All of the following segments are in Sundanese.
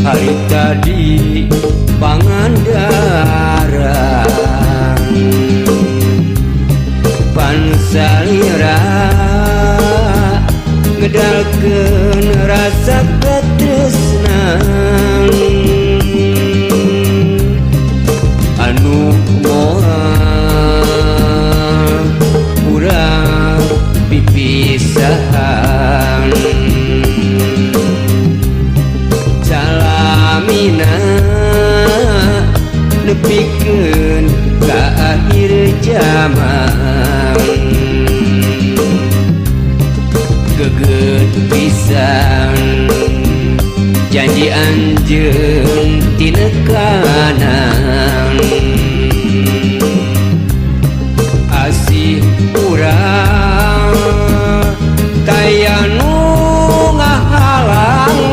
Harita di Pangandaran Pansalira ngedalkeun rasa katresnan anu moal urang pipisahan salamina nepikeun ka akhir zaman geget pisan janji anjeun tinekanan asih urang taya nu ngahalangan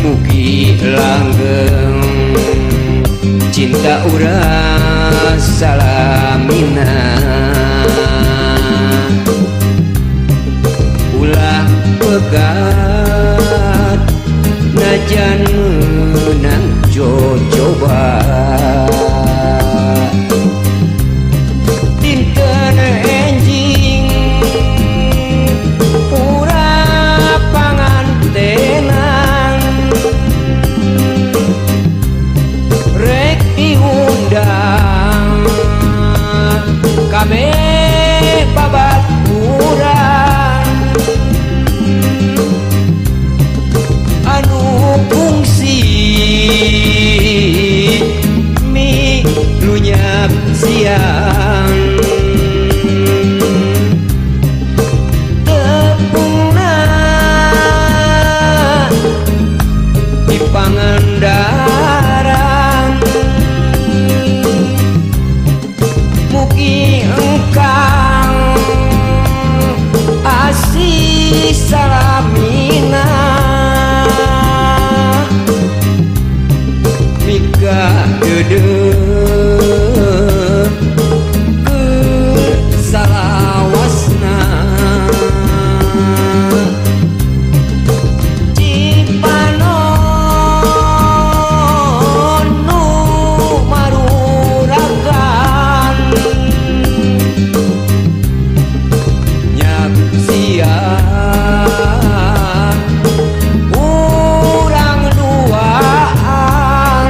mugi langgeng cinta urang salamina ulah pegat najan menang cocoba dinten enjing urang pangantenan rek diundang kabeh babaturan anu kungsi milu nyaksian tepungna di Pangandaran mugi engkang asih salamina mika deudeuh keur salawasna Cipanon nu maruragan nyaksian urang duaan.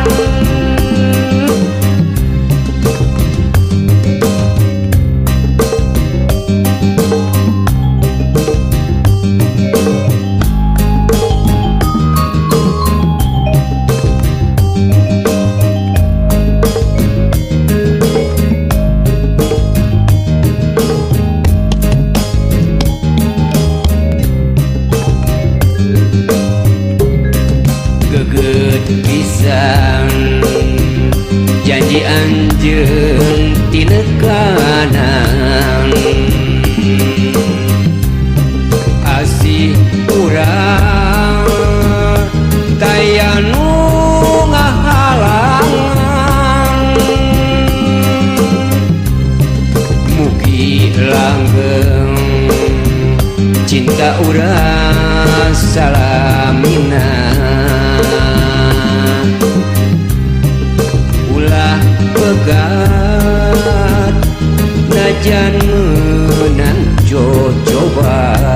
Geget pisan janji anjeun tinekanan asih urang taya nu ngahalangan mugi langgeng cinta urang salamina ulah pegat najan menang cocoba.